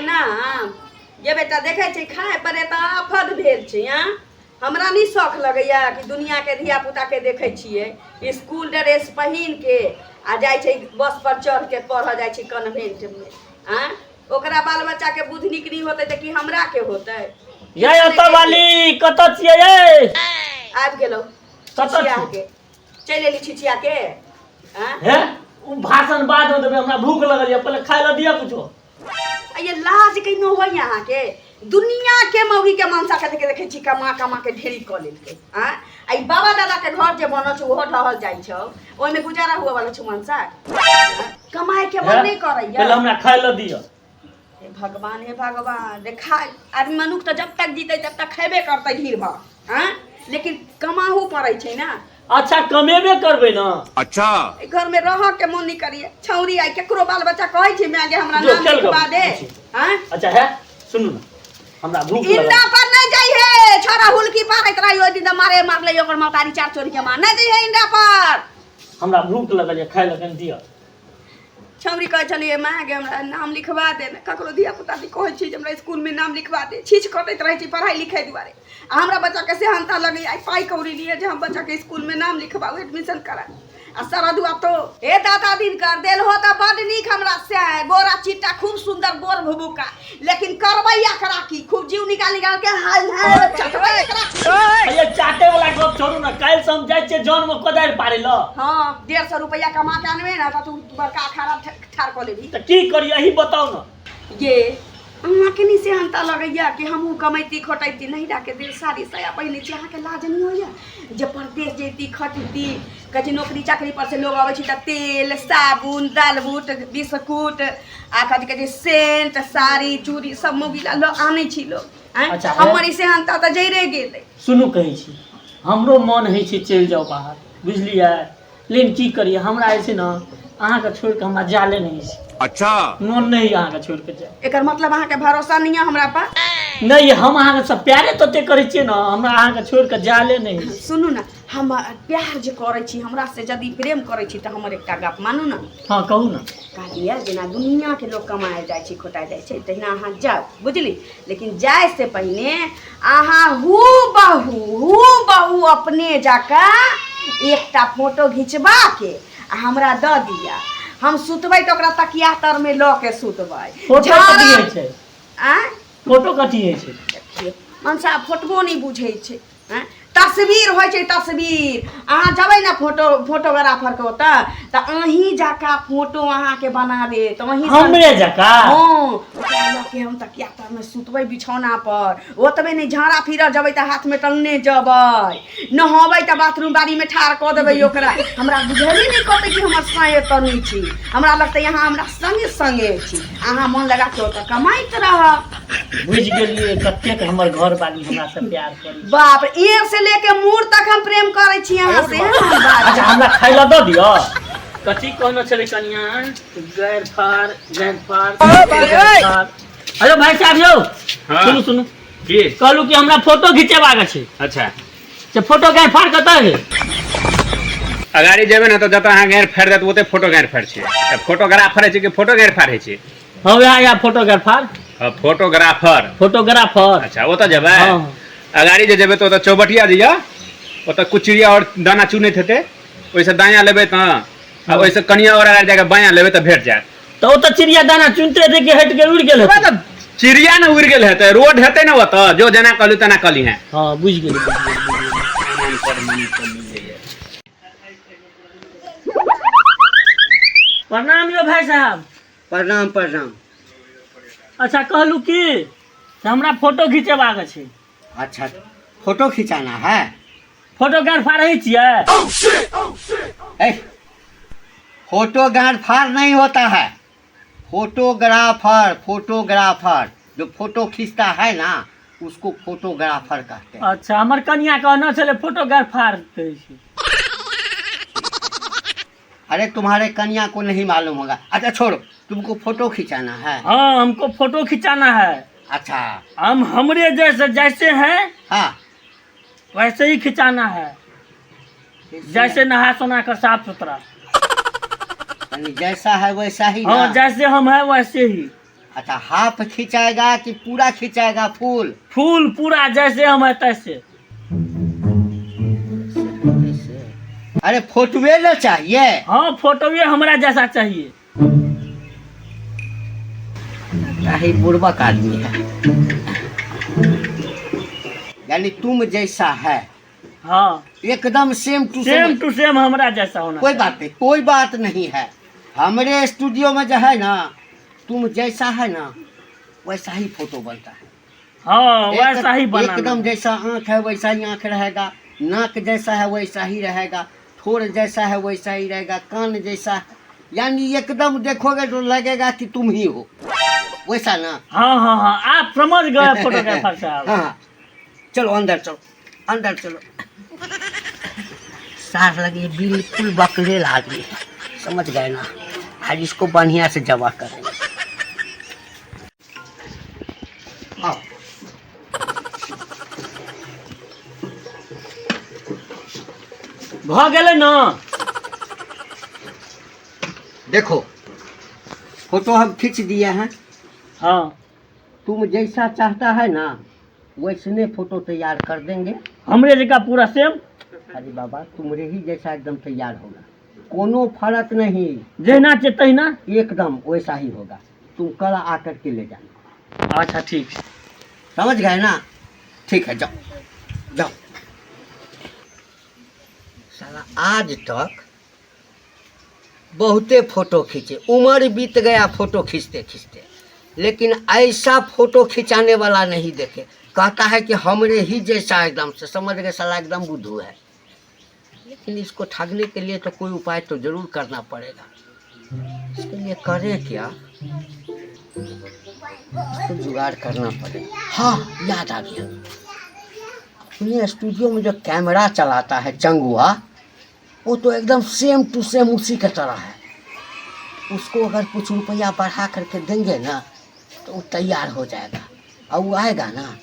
नाम ये बेटा देखै छै खाय पर एतऽ आफत भेल छै। आँ, हमरा नहि शौख लगैया कि दुनियाके धियापुताके देखै छियै स्कूल ड्रेस पहिन के आ जाइ छै बस पर चढ़ के पढ़ऽ जाइ छै कन्वेंटमे। आँ, ओकरा बाल बच्चाके बुद्धि नीक नहि होतै तऽ की हमरा के होतै? ये ओतऽ वाली कतऽ छियै ये? आबि गेलहुँ। कतऽ छिछिया छी? के चलि एली छिछिया के। आँ? हे, ओ भाषण बाद में देबै, हमरा भूख लगल यऽ, पहिले खाय लए दिअ कुछो। आ ये लाज कहिनो होइए अहाँके? दुनिया के मौगी के मनसा के देखे देखै छी कमा कमा के ढेरी कऽ लेलकै। आँ, आ ई बाबा दादा के घर जे बनल छै ओहो ढहल जाइ छौ, ओहिमे गुजारा हुअ वाला छौ? मनसा कमाए के मन नहि करैया। पहिले हमरा खाय लए दिअ। हे भगवान, हे भगवान रे, खा आदमी मनुख तऽ जब तक जीतै तब तक खेबे करतै ढीर भर। आँ, लेकिन कमाहू पड़ै छै ने। अच्छा, कमेबे करबै ने। अच्छा। एहि घर में रह के मन नहीं करिए। छौरी आई केकरो बाल बच्चा कहै छै माय गे हमरा जो, नाम चल लिखवा गप। दे। आँ? अच्छा है, सुनू ने, हमरा भूख लगल। इंडा पर नहीं जाइ हे, छोरा हुलकी पारैत रही ओहि दिन तऽ मारे मारले ओकर महतारी चार चोरी के मार। नहीं जाइ हे इंडा पर। हमरा भूख लगल यऽ, खाय लए कनि दिअ। छौरी कहै छलियै माय गे हमरा नाम लिखवा दे ने। ककरो धिया पुता भी कहै छै जे हमरा स्कूलमे नाम लिखवा दे, छीछ कटैत रहै छै पढ़ाइ लिखाइ दुआरे। आ हमरा बच्चाके सेहनता लगैए आइ पाइ कौड़ी लिए जे हम बच्चाके स्कूलमे नाम लिखबाउ, एडमिशन कराउ। आ सरदुआ तो हे दादा दिन कर देल हो तऽ बड नीक हमरा से गोरा चिट्टा खूब सुंदर गोर भुबुका, लेकिन करबै एकरा की? खूब जीव निकाल निकाल के हाय हाय चटबै एकरा। अरे चाटे वाला गप छोड़ू ने, काल्हि से हम जाइ छियै जौन में कोदारि पारै लए। हाँ, 150 रुपैआ कमा के अनबे ने तऽ तू बड़का अखाड़ा ठाढ़ कऽ लेबही। तऽ की करी, अही बताउ ने। ये अहाँके नहि सेहनता लगैया कि हमहूँ कमैती खटैती, नहिराके दिल साड़ी साया पहिने छी? अहाँके लाज नहि होइया जे परदेश जैती खटैती? कहै छै नौकरी चाकरी पर से लोग अबै छै तऽ तेल साबुन दालबूट बिस्कुट आ कथी कहै छै सेंट साड़ी चूड़ी सब मौगी ला लऽ आनै छी लोग। आँय? अच्छा, हे। हमर ई सेहनता तऽ जैरे गेलै। सुनू, कहै छी हमरो मन होइ छै चलि जाउ बाहर, बुझलियै? लेकिन की करियै, हमरा जे छै ने अहाँके छोड़ि कऽ हमरा जाले नहि छै। अच्छा। मन नहि होइए अहाँके छोड़ि कऽ जाय। एकर मतलब अहाँके भरोसा नहि यऽ हमरा पर? नहि, हम अहाँके सब प्यारे तते करै छियै ने, हमरा अहाँके छोड़ि कऽ जाले नहि होइ छै। सुनू ने, हम प्यार जे करै छी, हमरा से यदि प्रेम करै छी तऽ हमर एकटा गप मानू ने। हँ, कहू ने। कहलियै जेना दुनिआँके लोक कमाए जाइ छै खोटाए जाइ छै तहिना अहाँ जाउ, बुझली? लेकिन जाय से पहिने अहाँ हू बहू हू बहू अपने जाकऽ एकटा फोटो घिचबा के आ हमरा दऽ दिअ। हम सुतबै तऽ ओकरा तकिया तरमे लऽ के सुतबै। फोटो कथी झाड़ा होइ छै? आँय? फोटो कथी होइ छै? देखियौ मनसा, फोटबो नहि बुझै छै। आँय, तस्वीर होइ छै तस्वीर। अहाँ जेबै ने फोटो फोटोग्राफरके ओतऽ तऽ अहीं जकाँ फोटो अहाँके बना देत अहीं सन। हमरे जकाँ? हँ, ओकरा लऽ के हम तकिया तरमे सुतबै बिछौना पर। ओतबे नहि, झाड़ा फिरऽ जेबै तऽ हाथमे टंगने जेबै, नहबै तऽ बाथरूम बारीमे ठाढ़ कऽ देबै ओकरा। हमरा बुझेबे नहि करतै कि हमर साँय एतऽ नहि छी। हमरा लगतै अहाँ हमरा सङ्गे सङ्गे छी। अहाँ मन लगा कऽ ओतऽ कमाइत रहब। बुझि गेलियै कतेक हमर घरवाली हमरा से प्यार करै छै। बाप रे, एह से लेके मूर तक हम प्रेम करै छी अहाँ से। हम बात अच्छा, हमरा खाय लए दऽ दिअ। कथी कहने छलै कनिया? गैर फार गैर फार गैर फार। हेलो भाई साहब यौ। हाँ। सुनू सुनू। की? कहलू कि हमरा फोटो घिचेबाक छै। अच्छा। से फोटो गैर फार कतऽ है? अगाड़ी जेबै ने तऽ जतऽ अहाँ गैर फाड़ि देत ओतऽ फोटो गैर फाड़ छै। तऽ फोटोग्राफर होइ छै कि फोटो गैर फाड़ होइ छै? हँ, वएह या फोटोग्राफर। हँ, फोटोग्राफर। फोटोग्राफर। अच्छा, ओतऽ जेबै? हँ। अगाड़ी जे जेबै तऽ ओतऽ चौबटिया जे यऽ ओतऽ कुछ चिड़िया आओर दाना चुनैत हेतै, ओहिसँ दायाँ लेबै तऽ आ ओहिसँ कनिया आओर अगाड़ी जाकऽ बायाँ लेबै तऽ भेट जायत। तऽ ओतऽ चिड़िया दाना चुनते हेतै कि हटि के उड़ि गेल हेतै? तऽ चिड़िया ने उड़ि गेल हेतै, रोड हेतै ने ओतऽ, जो जेना कहलू तेना कहली हैं। हँ, बुझि गेली, बुझि गेली। प्रणाम यौ भाई साहब। प्रणाम प्रणाम। अच्छा, कहलू की से हमरा फोटो घिचेबाक छै। अच्छा, फोटो खिंचाना है? फोटो गाड़ फाड़ै छियै? ए, फोटो गाड़ फाड़ नहीं होता है। फोटोग्राफर, फोटोग्राफर जो फोटो खींचता है ना उसको फोटोग्राफर कहते हैं। अच्छा, हमर कनिया कहने छलै फोटो गाड़ फाड़ कहै छै। अरे तुम्हारे कन्या को नहीं मालूम होगा। अच्छा छोड़ो, तुमको फोटो खिंचाना है? हाँ, हमको फोटो खिंचाना है। अच्छा। हम हमरे जैसे जैसे हैं हाँ वैसे ही खिंचाना है, जैसे नहा सोना कर साफ सुथरा। यानी जैसा है वैसा ही। हाँ ना? जैसे हम है वैसे ही। अच्छा, हाफ खिंचाएगा कि पूरा खिंचाएगा? फुल? फूल पूरा, जैसे हम है तैसे। अरे फोटोए ना चाहिए। हाँ, फोटोए हमरा जैसा चाहिए। ही बुड़बक आदमी है, यानी तुम जैसा है। हाँ। एकदम same to same to same हमरा जैसा होना। कोई बात नहीं, कोई बात नहीं है। हमारे स्टूडियो में जो है ना, तुम जैसा है ना वैसा ही फोटो बनता है। हाँ, वैसा ही बनाना। एकदम जैसा आँख है वैसा ही आँख रहेगा, नाक जैसा है वैसा ही रहेगा, ठोर जैसा है वैसा ही रहेगा, कान जैसा है, यानी एकदम देखोगे तो लगेगा कि तुम ही हो, वैसा ना। हाँ हाँ हाँ, आप समझ गए फोटोग्राफर साहब। हाँ, चलो अंदर चलो, अंदर चलो। सार लगे बिल्कुल बकलेल आदमी है, समझ गए ना। आज इसको बढ़िया से जमा करेंगे। आओ। भऽ गेलै ना? देखो, फोटो हम खींच दिए हैं। हाँ। तुम जैसा चाहता है ना वैसने फोटो तैयार कर देंगे। हमरे जकाँ पूरा सेम? अरे बाबा, तुम्हारे ही जैसा एकदम तैयार होगा, कोनो फर्क नहीं। जहिना छै तहिना? एकदम वैसा ही होगा। तुम कल आकर के ले जाना। अच्छा, ठीक। समझ गए ना? ठीक है, जाओ जाओ। साला आज तक बहुते फोटो खींचे, उम्र बीत गया फोटो खींचते खींचते, लेकिन ऐसा फोटो खिंचाने वाला नहीं देखे। कहता है कि हमरे ही जैसा एकदम से। समझ गए, साला एकदम बुद्धू है। लेकिन इसको ठगने के लिए तो कोई उपाय तो जरूर करना पड़ेगा। इसके लिए करें क्या? इसको जुगाड़ करना पड़ेगा। हाँ, याद आ गया, अपने स्टूडियो में जो कैमरा चलाता है चंगुआ, वो तो एकदम सेम टू सेम उसी का तरह है। उसको अगर कुछ रुपया बढ़ा करके देंगे ना तो वो तैयार हो जाएगा। और वो आएगा ना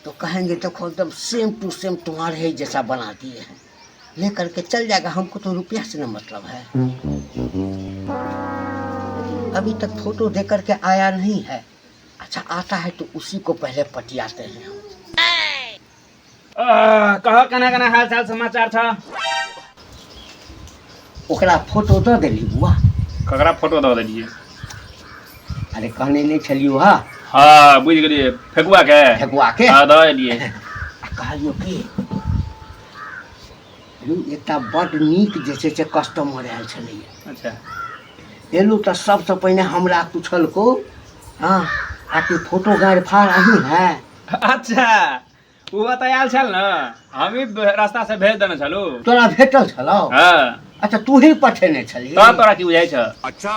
तो कहेंगे, देखो, एकदम सेम टू सेम तुम्हारे ही जैसा बना दिए हैं। ले करके चल जाएगा। हमको तो रुपया से न मतलब है। अभी तक फोटो दे करके आया नहीं है। अच्छा, आता है तो उसी को पहले पटियाते हैं हम। कह, केना केना हाल चाल समाचार छ? ओकरा फोटो दऽ देली बुआ? ककरा फोटो दऽ देलियै? अरे, कहने नहि छलियौ हा। हाँ, बुझि गेलियै, फेकुआ के। फेकुआ के। हाँ, दऽ एलियै। आ कहलियौ की यौ, एकटा बड्ड नीक जे छै से कस्टमर आयल छलैया। एलू तऽ सबसँ पहिने हमरा पुछलको, हँ, आकि फोटोग्राफर अहीं है? अच्छा, ओ ओतऽ आयल छल ने, हमही रास्ता से भेज देने छलू। तोरा भेटल छलौ? हाँ। अच्छा, तू ही पठेने छलही? तब तोरा की बुझाइ छ? अच्छा,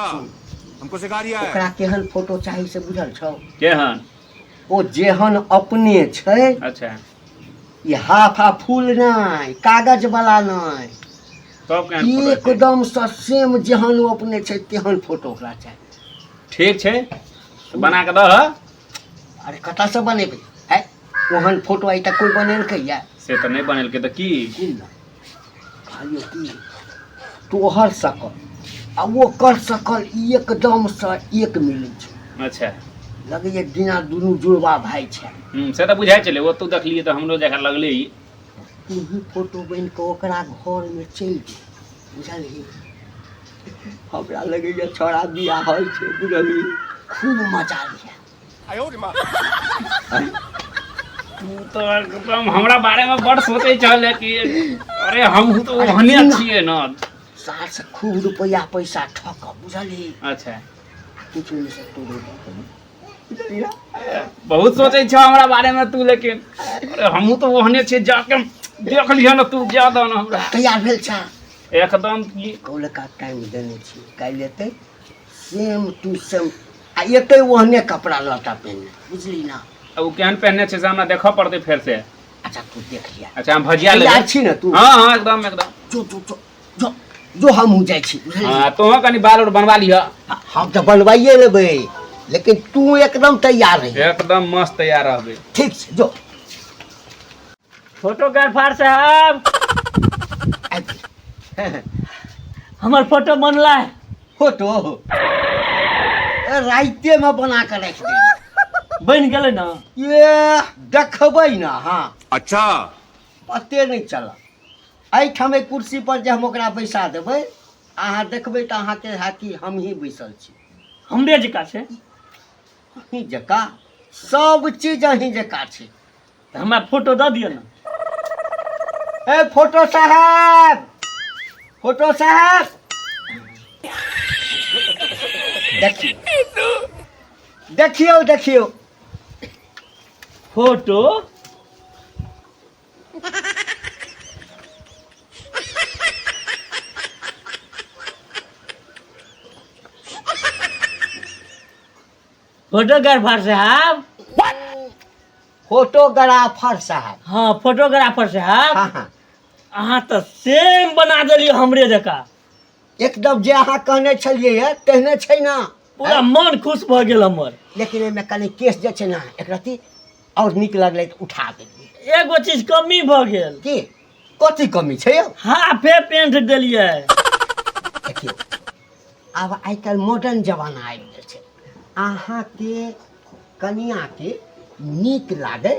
हमको सिखा रिया है। ओकरा केहन फोटो चाही से बुझल छौ? केहन? ओ जेहन अपने छै। ई हाफ आ फूल नहि, कागज वाला नहि। तब केहन फोटो हेतै? एकदम सँ सेम, जेहन ओ अपने छै तेहन फोटो ओकरा चाही। ठीक छै, तऽ बना कऽ दह। अरे, कतऽसँ बनेबै है? ओहन फोटो आइ तक कोइ बनेलकै या? से तऽ नहि बनेलकै, तऽ की? सुन ने, कहलियौ की, तोहर सकल आ ओकर सकल एकदमसँ एक मिलै छै। लगैए बिना दुनू जुड़वा भाय छै। से तऽ बुझाइ छलै। ओ तू देखलियै तऽ हमरो जकाँ लगलै ई। तू फोटो बनि कऽ ओकरा घरमे चलि जो, बुझलही? हमरा लगैए छौड़ा बियाहल छै, बुझलही? खूब मजा लिहे। तू तऽ एकदम हमरा बारेमे बड़ सोचै छल कि अरे, हमहूँ तऽ ओहने छियै ने। सार से खूब रुपैआ पैसा ठकब, बुझलही? किछु नहि से तोरो, बुझलही ना? बहुत सोचै छह हमरा बारेमे तू, लेकिन अरे, हमहूँ तऽ ओहने छियै। जाके देख लिहऽ ने तू, जा दह ने हमरा। तैयार भेल छ? एकदम की। कौलका टाइम देने छी, काल्हि एतै सेम टू सेम, आ एतै ओहने कपड़ा लत्ता पहिनने, बुझली ना? आ ओ केहन पहिनने छै से हमरा देखऽ पड़तै फेर से। अच्छा, तू देख लिया। अच्छा, हम भजिया लेबै। तैयार छी ने तू? हाँ हाँ, एकदम एकदम। जो जो जो जो जो, हमहूँ जाइ छी, बुझली? हाँ, तोहूँ कनि बाल उर बनवा लिहऽ। हम तऽ बनवाइए लेबै, लेकिन तू एकदम तैयार रही। एकदम मस्त तैयार रहबै। ठीक छै, जो। फोटोग्राफर साहब! आबि गेल। हमर फोटो बनला है? फोटो? राइते में बना के राखि देलियै। बनि गेलै ने? ये देखबै ने। हाँ। अच्छा। पते नहि चलत। एहिठाम एहि कुर्सी पर जे हम ओकरा बैसा देबै, अहाँ देखबै तऽ अहाँके हैत कि हमही बैसल छी। हमरे जकाँ छै? अहीं जकाँ, सब चीज अहीं जकाँ छै। तऽ हमरा फोटो दऽ दिअ ने। ए फोटो साहब, फोटो साहब, देखियौ देखियौ देखियौ फोटो। फोटोग्राफर साहब। फोटोग्राफर साहब। हाँ, फोटोग्राफर साहब। हाँ हाँ। अहाँ तऽ सेम बना देलियै हमरे जकाँ। एकदम जे अहाँ कहने छलियै तेहने छै ने। पूरा मन खुश भऽ गेल हमर। लेकिन एहिमे कनि केश जे छै ने एक रत्ती आओर नीक लगलै तऽ उठा देलियै। एगो चीज कमी भऽ गेल। की कथी कमी छै यौ? हाफे पेंट देलियै। देखियौ, आब आइ काल्हि मॉडर्न जमाना आबि गेल छै। अहाँके कनिआँके नीक लागै।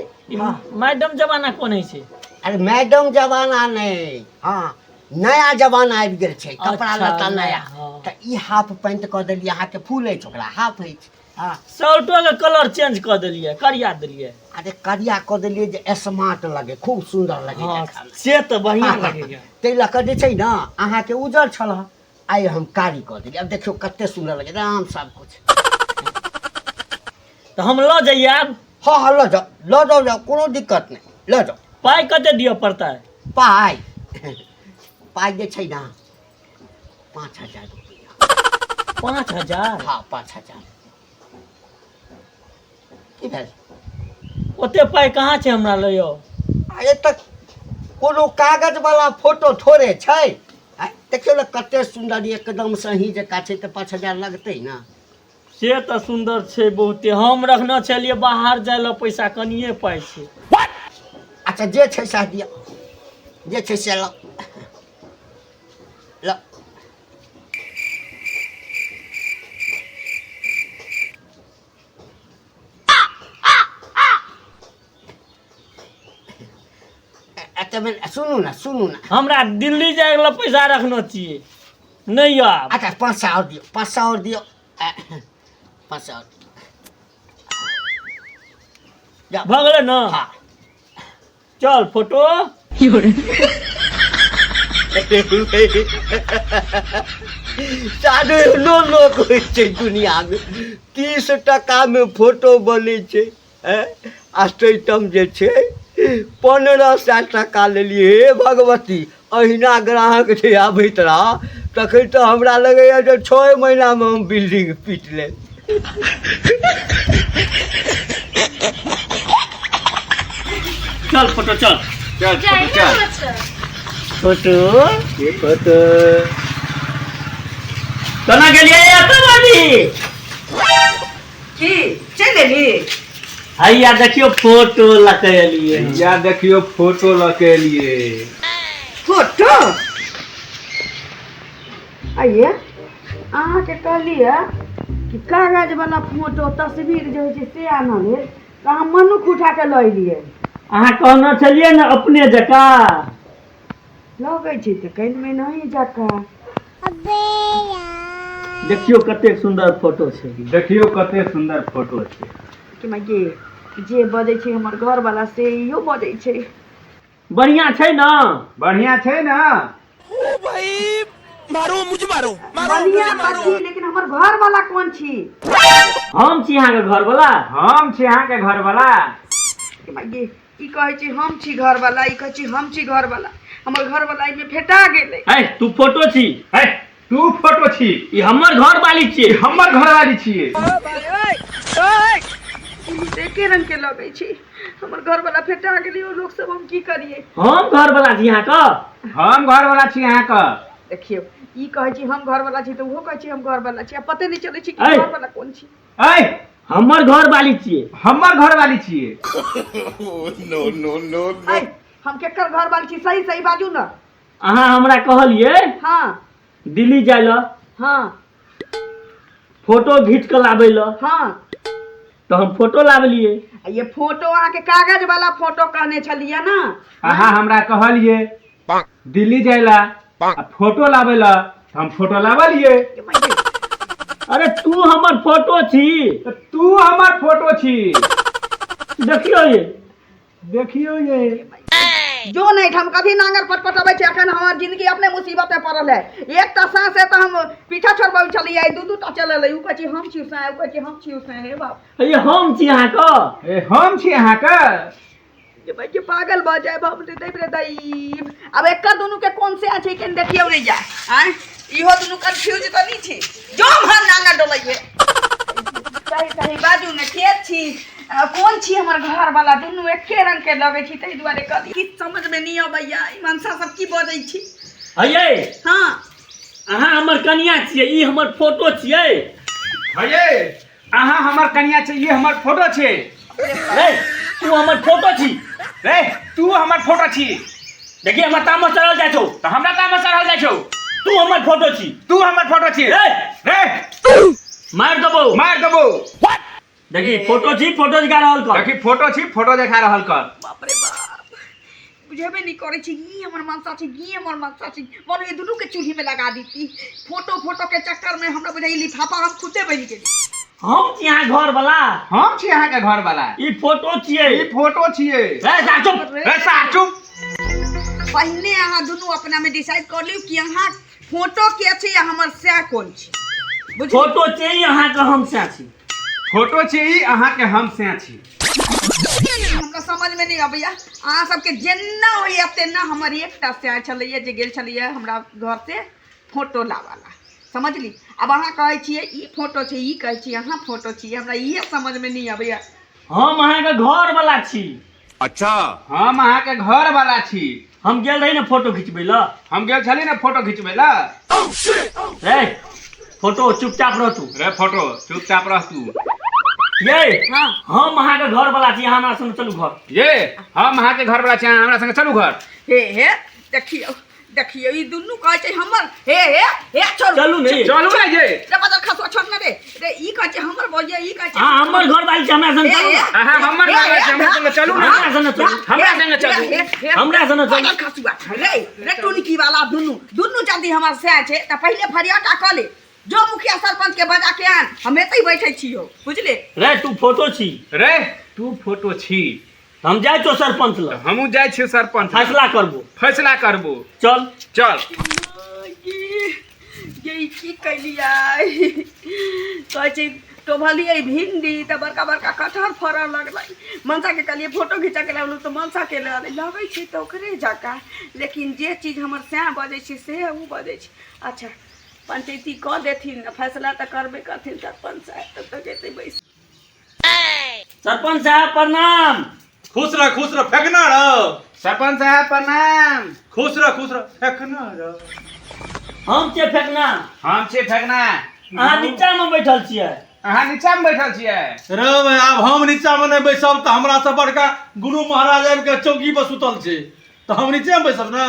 मैडम जमाना कोन होइ छै? अरे मैडम जमाना नहि, हँ, नया जमाना आबि गेल छै, कपड़ा लत्ता नया। तऽ ई हाफ पैंट कऽ देलियै अहाँके, फुल अछि ओकरा, हाफ अछि। हँ। शर्टो के कलर चेंज कऽ देलियै, करिया देलियै। अरे करिया कऽ देलियै जे स्मार्ट लगे, खूब सुन्दर लगे देखैमे। से तऽ बढ़िआँ लगैया। ताहि लऽ कऽ जे छै ने अहाँके उजर छल, आइ हम कारी कऽ देलियै। आब देखियौ कते सुन्दर लगे, राम सब कुछ। तऽ हम लऽ जइयै आब? हँ हँ, लऽ जाउ, लऽ जाउ, जाउ, कोनो दिक्कत नहि, लऽ जाउ। पाइ कते दिअ पड़तै? पाइ, पाइ जे छै ने 5000 रुपैआ। 5000? हँ, 5000। की भेल? ओते पाइ कहाँ छै हमरा लग यौ? अरे तऽ कोनो कागज वाला फोटो थोड़े छै। आँय, देखियौ ने कते सुन्दर एकदम सही जकाँ छै, तऽ 5000 लगतै ने। से तऽ सुन्दर छै बहुते। हम रखने छलियै बाहर जाय लए पैसा, कनिए पाइ छै। अच्छा, जे छै सएह दिअ, जे छै से लऽ लऽ। एतबे सुनू ने, सुनू ने। हमरा दिल्ली जाय लए पैसा रखने छियै, नहि यऽ आब। अच्छा, 500 आओर दियौ, 500 आओर दियौ, 500 आओर दियौ। जाउ। भऽ गेलै ने? हँ। चल फोटो। साढ़े एहनो लोक होइ छै दुनिआमे, 30 टाकामे फोटो बनै छै। आ ताहिठाम जे छै 1500 टाका लेलियै। हे भगवती, अहिना ग्राहक जे आबैत रह तखन तऽ हमरा लगैए जे 6 महीनामे हम बिल्डिंग पीट लेब। चल फोटो, चल। चल फोटो, चल। फोटो। ये फोटो। केना गेलियै एतऽ बाबी? की चलि एली? हैया देखियौ, फोटो लऽ के एलियै। या देखियौ, फोटो लऽ के एलियै। फोटो आइए। अहाँके कहलियै कि कागज वाला फोटो, तस्वीर जे होइ छै से आनऽ लेल, तऽ अहाँ मनुख उठा कऽ लऽ एलियै। अहाँ कहने छलियै ने अपने जकाँ। लगै छै तऽ कनिमे नहि जकाँ। देखियौ कतेक सुन्दर फोटो छै। देखियौ कते सुन्दर फोटो छै। कि माय, जे बजै छै हमर घरवाला से इहो बजै छै। बढ़िआँ छै ने? बढ़िया छै ने? बढ़िआँ तऽ छी, लेकिन हमर घरवाला कोन छी? हम छी अहाँके घरवला। हम छी अहाँके घरवाला। कि माय, ई कहै छै हम छी घरवाला, ई कहै छै हम छी घरवाला। हमर घरवाला एहिमे भेटा गेलै। है तू फोटो छी। है तू फोटो छी। ई हमर घर वाली छियै। ई हमर घरवाली छियै। दुनू तऽ एके रंग के लगै छै। हमर घरवाला भेटा गेलै। ओ लोक सब, हम की करियै? हम घरवला छी अहाँके। हम घरवाला छी अहाँके। देखियौ, ई कहै छै हम घरवाला छी तऽ ओहो कहै छै हम घरवाला छी। आ पते नहि चलै छै कि ऐ! घरवाला कोन छी। ऐ! हमर घर वाली छियै। हमर घरवाली छियै। ऐ, हम केकर घरवाली छी? सही सही बाजू ने। अहाँ हमरा कहलियै हाँ। दिल्ली जाय लए। हाँ। फोटो घीच कऽ लाबै लए। हाँ। तऽ हम फोटो लाबलियै। आ ये फोटो अहाँके कागज वाला फोटो कहने छलियै ना? अहाँ हमरा कहलियै दिल्ली जाय ला आ फोटो लाबै ला, तऽ हम फोटो लाबलियै। अरे तू हमर फोटो छी। तऽ तू हमर फोटो छी। देखियौ ये। देखियौ ये। जो नहीं हम कभी नांगर पटपटबै छै। अखन हमर जिंदगी अपने मुसीबत में पड़ल है। एकटा साँस है तऽ हम पीछा छोड़बै छलियै, दू दू टा चलल है। उ कहै छी हम छी साँय, उ कहै छी हम छी साँय। हे बाप। ये हम छी अहाँके। ए हम छी अहाँके। जे भाई के पागल भऽ जायब हम रे दैब रे दैब। आब एकर दुनू के कोन से छै केन देखियौ रे जा। आँय इहो दुनू कंफ्यूज तऽ नहीं छी। जो हम नांगर डोलै है। सही सही बाजू ने, के छी कोन छी हमर घर वाला? दुनू एके रंग के लगै छी, ताहि दुआरे कहली किछु समझ में नहीं अबैया ई मनसा सब की बजै छी। हयै। हाँ। अहाँ हमर कनिया छियै, ई हमर फोटो छियै। हयै अहाँ हमर कनिया छै, ई हमर फोटो छै। रे तू हमर फोटो छी। रे तू हमर फोटो छी। देखिए हमर तामस चढ़ल जाइ छौ। तऽ हमरा तामस चढ़ल जाइ छौ। तू हमर फोटो छी। तू हमर फोटो छी। रे रे मारि देबौ। मारि देबौ। देखी फोटो छी, फोटो दिखा रहल कर। देखी फोटो छी, फोटो देखा रहल कर। बाप रे बाप, बुझेबे नहीं करै छी। ई हमर मनसा छी, ई हमर मनसा छी। मानो ये दुनू के चूल्ही में लगा दीती। फोटो फोटो के चक्कर में हमरा बुझाई लिफाफा हम खुदे बनि गेली। हम छी अहाँ घर वाला। हम छी अहाँ के घर वाला। ई फोटो छियै। ई फोटो छियै। रे सा चुप। रे सा चुप। पहिने अहाँ दुनू अपना में डिसाइड कर लियौ कि अहाँ फोटो के छी आ हमर सैह कोन छी। बुझलियै? फोटो छियै अहाँ के, हम सैह छी। फोटो छी ई अहाँ के, हम सैह छी। हमरा समझ में नहीं अबैया अहाँ सबके जेना होइया तेना। हमर एकटा सैह छलैया जे गेल छलैया हमरा घर से फोटो लाबऽला, समझली? आब अहाँ कहै छियै ई फोटो छै, ई कहै छियै अहाँ फोटो छियै। हमरा इहे समझ में नहीं अबैया। हम अहाँके घर वाला छी। अच्छा। हम अहाँके घर वाला छी। हम गेल रही ने फोटो खिचबै लए। हम गेल छली ने फोटो खिचबै लए। रे फोटो चुपचाप रह तू। रे फोटो चुपचाप रह तू। ये हाँ। हम अहाँके घर वाला छी, अहाँ हमरा संग चलू घर। ये हम अहाँके घर वाला छी, अहाँ हमरा संगे चलू घर। हे हे देखियौ देखियौ ई दुनू कहै छै हमर। हे हे हे छोड़ू। चलू ने। चलू ने ये। रे बदल खसुआ छोड़ ने रे। रे ई कहै छै हमर बजिया, ई कहै छै अहाँ हमर घर वाली छी, हमरा संग हे, चलू हे, ने। अहाँ हमर हे, घर वाला छी, हे, हमरा संगे चलू ने। हमरा संगे चलू। हमरा संगे चलू। हे, हे, हमरा संगे चलू। बदल खसुआ रे रे टुनकी वाला दुनू दुनू जल्दी हमर सएह छै तऽ पहिले फरियाटा कऽ ले। जो मुखिया सरपंच के बजा के आन, हम एतै बैठै छियौ, बुझले? रे तू फोटो छी। रे तू फोटो छी। हम जाइ छियौ सरपंच लग। हमहूँ जाइ छियौ सरपंच लग। फैसला करबो। फैसला करबो। चल। चल। ये ई की कैलियै? कहै छै टोभलियै भिंडी तऽ बड़का बड़का कटहर फड़ऽ लगलै। मनसाके कहलियै फोटो घिचाके लाबलहुँ तऽ मनसाके लऽ अयलै। लगै छै तऽ ओकरे जकाँ, लेकिन जे चीज हमर सएह बजै छै सेहे ओ बजै छै। अच्छा पंचैती कऽ देथिन, फैसला तऽ करबे करथिन सरपंच साहेब, तब तक एतै बैस। सरपंच साहब प्रणाम। खुश रह खुश रह फेकना रह। सरपंच साहब प्रणाम। खुश रह खुश रह फेकना रह। हम छियै फेकना। हम छियै फेकना। अहाँ नीचा में बैठल छियै। अहाँ नीचा में बैठल छियै। रे भाई, आब हम नीचा में नहि बैसब तऽ हमरा से बड़का गुरु महाराज आबि के चौकी पर सुतल छै, तऽ हम नीचे में बैसब ने।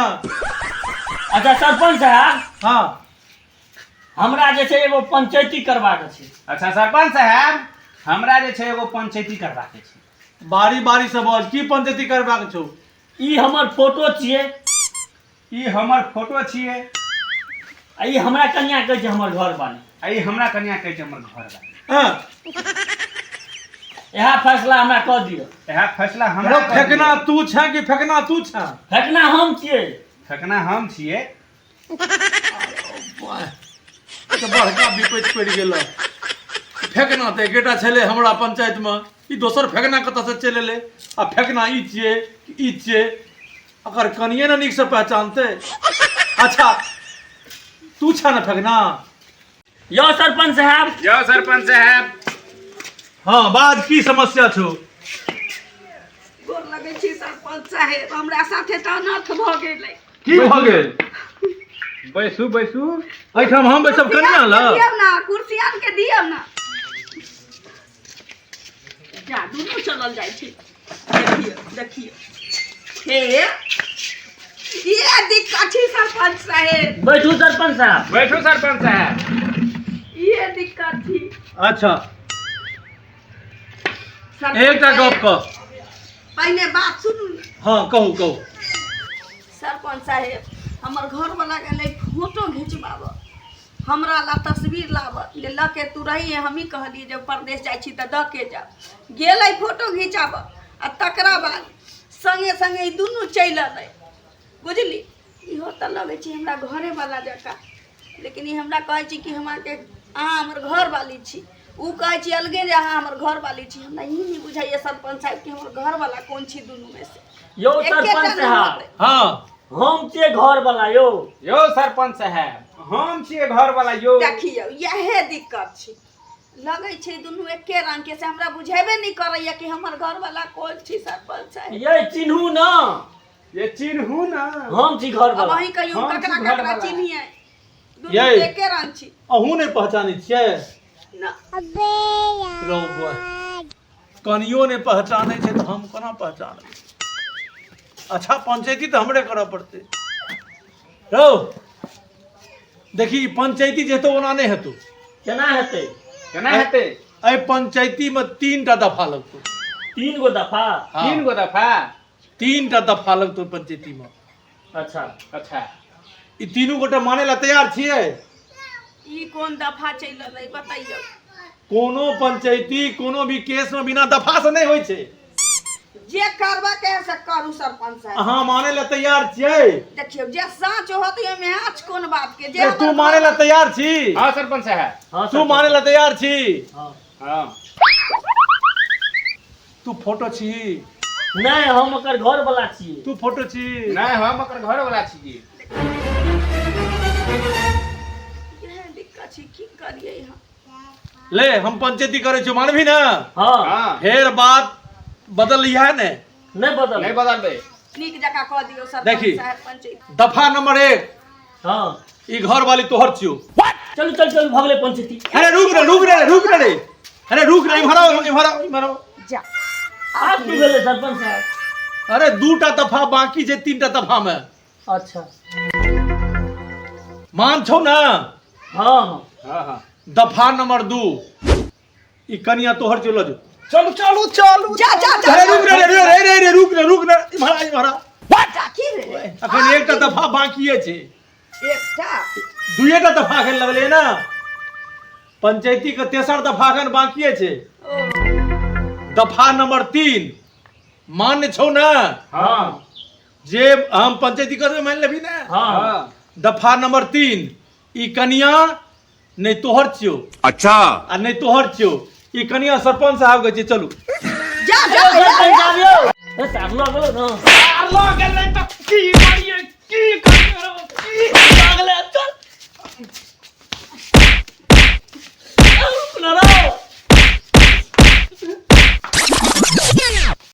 अच्छा सरपंच साहब। हाँ। हमरा जे छै एगो पंचायती करबाक छै। अच्छा सरपंच साहब, हमरा जे छै एगो पंचायती करबाक छै। बारी बारी से बज, की पंचायती करबाक छौ? ई हमर फोटो छियै। ई हमर फोटो छियै। आ ई हमरा कनिया कहै छै हमर घर वाली। आ ई हमरा कनिया कहै छै हमर घर वाली। हाँ। इएह फैसला हमरा कऽ दिअ। इएह फैसला हमरा रौ, कऽ दिअ। फेकना तू छे कि फेकना तू छे? फेकना हम छियै। फेकना हम छियै। तऽ बड़का विपैत पड़ि गेल। फेकना तऽ एकेटा छलै हमरा पंचायतमे, ई दोसर फेकना कतऽसँ चलि एलै? आ फेकना ई छियै कि ई छियै, अकर कनिए ने नीकसँ पहचानतै। अच्छा तू छह ने फेकना? यौ सरपंच साहब। यौ सरपंच साहब। हाँ बाज, की समस्या छौ? गोर लगै छी सरपंच साहेब, हमरा साथे तऽ अनर्थ भऽ गेलै। की भऽ गेल? बैसू बैसू। एहिठाम हम बैसब कनिया लग? दियौ ना कुर्सी आन के दियौ ना। जा दुनू चलल जाइ छै। देखियौ देखियौ, हे ये दिक्कत छै सरपंच साहेब। बैठू सरपंच साहब। बैठू सरपंच साहब। ये दिक्कत छी। अच्छा। सरपंच एकटा गप साहेब, कह। पहिने बात सुनू ने। हँ, कहू कहू। सरपंच साहेब, हमर घरवला गेलै फोटो घिचबाबऽ, हमरा ला तस्वीर लाबऽ जे लऽ के तू रही। हमही कहलियै जे परदेश जाइ छी तऽ दऽ के जा। गेलै फोटो घिचाबऽ आ तकरा बाद संगे संगे ई दुनू चलि अयलै, बुझली? इहो तऽ लगै छै हमरा घरेवला जकाँ, लेकिन ई हमरा कहै छै कि हम अहाँके, अहाँ हमर घरवाली छी। ओ कहै छै अलगे जे अहाँ हमर घरवाली छी। हमरा ई नहि बुझाइए सरपंच साहेब कि हमर घरवाला कोन छी दुनूमे से। यौ एकेटा सरपंच नहि साहब। होतै। हँ। हम छियै घर वाला यौ। यौ सरपंच साहेब, हम छियै घर वाला यौ। देखियौ, इएह दिक्कत छै। लगै छै दुनू एके रंग के, से हमरा बुझेबे नहि करैया कि हमर घरवाला कोन छी सरपंच साहेब। ये चिन्हू ना। ये चिन्हू ना। हम छी घर अब वाला। अहीं कहियौ, हम छी ककरा ककरा घरवाला। चिन्हियै? दुनू यै। एके रंग छी। अहूँ नहि पहचानै छियै? ना। रौ बौआ, कनियो नहि पहचानै छै तऽ हम कोना पहचानबै? अच्छा, पंचायती तऽ हमरे करऽ पड़तै। रौ देखी, ई पंचायती जे हेतौ ओना नहि हेतौ। केना हेतै? केना हेतै? एहि पंचायतीमे 3 टा दफा लगतौ। 3 गो दफा? हँ। 3 गो दफा? 3 टा दफा लगतौ पंचायतीमे। अच्छा। अच्छा। ई तीनू गोटे मानै लए तैयार छियै? ई कोन दफा चलि रहलै, बतैयौ। कोनो पंचायती, कोनो भी केसमे बिना दफा से नहि होइ छै। जे करबा के है से करू सरपंच साहब। अहाँ मानै लए तैयार छियै? देखियौ, जे साँच होत ओहिमे आँच कोन बात के जे ए, तू हमर मानै लए तैयार छी? हँ सरपंच साहेब। हँ। तू मानै लए तैयार छी? हँ। हँ। तू फोटो छी? नहि, हम ओकर घर वाला छियै। तू फोटो छी? नहि, हम ओकर घर वाला छी। इएह दिक्कत छै, की करियै हम? ले, हम पंचायती करै छी, मानबही ने? हँ। हँ। फेर बात बदल है ने? नहि बदल। नहि बदलबै। नीक जकाँ कऽ दियौ सरपंच देखी। साहेब पंचायत। दफा नंबर 1। हँ। ई घर वाली तोहर छियौ। चलू चलू चलू, भऽ गेलै पंचायती। अरे रुक रे, रुक रे, रुक रे, अरे रुक रे, इम्हर आओ, इम्हर आओ, इम्हर आओ। जा। आब की भेलै सरपंच साहब? अरे, दूटा दफा बाकी छै 3 टा दफा में। अच्छा। मान छौ ना? हँ हँ। हँ हँ। दफा नंबर 2, ई कनिया तोहर चलो जो। चलू चलू चलू। जा जा जा। अरे रुक रे रे रे रे रे, रुक रे, रुक रे, इम्हर आ, इम्हर आ। जा, की भेलै? अखन एकटा दफा बाकिए छै। एकटा? दुइएटा दफा एखन लगलै ना। पंचायती के तेसर दफा एखन बाकिए छै। ओ। दफा नंबर 3, मान्य छौ ना? हँ। जे हम पंचायती करबै, मान लेबही ने? हँ। हँ। दफा नंबर 3, ई कनिया नहि तोहर छियौ आ नहि तोहर छियौ। ई कनिया सरपंच साहब के छियै। चलू। जा जा जा। सरपंच साहब यौ, ए, साहब लऽ गेलो ने। लऽ गेलै तऽ की करियै?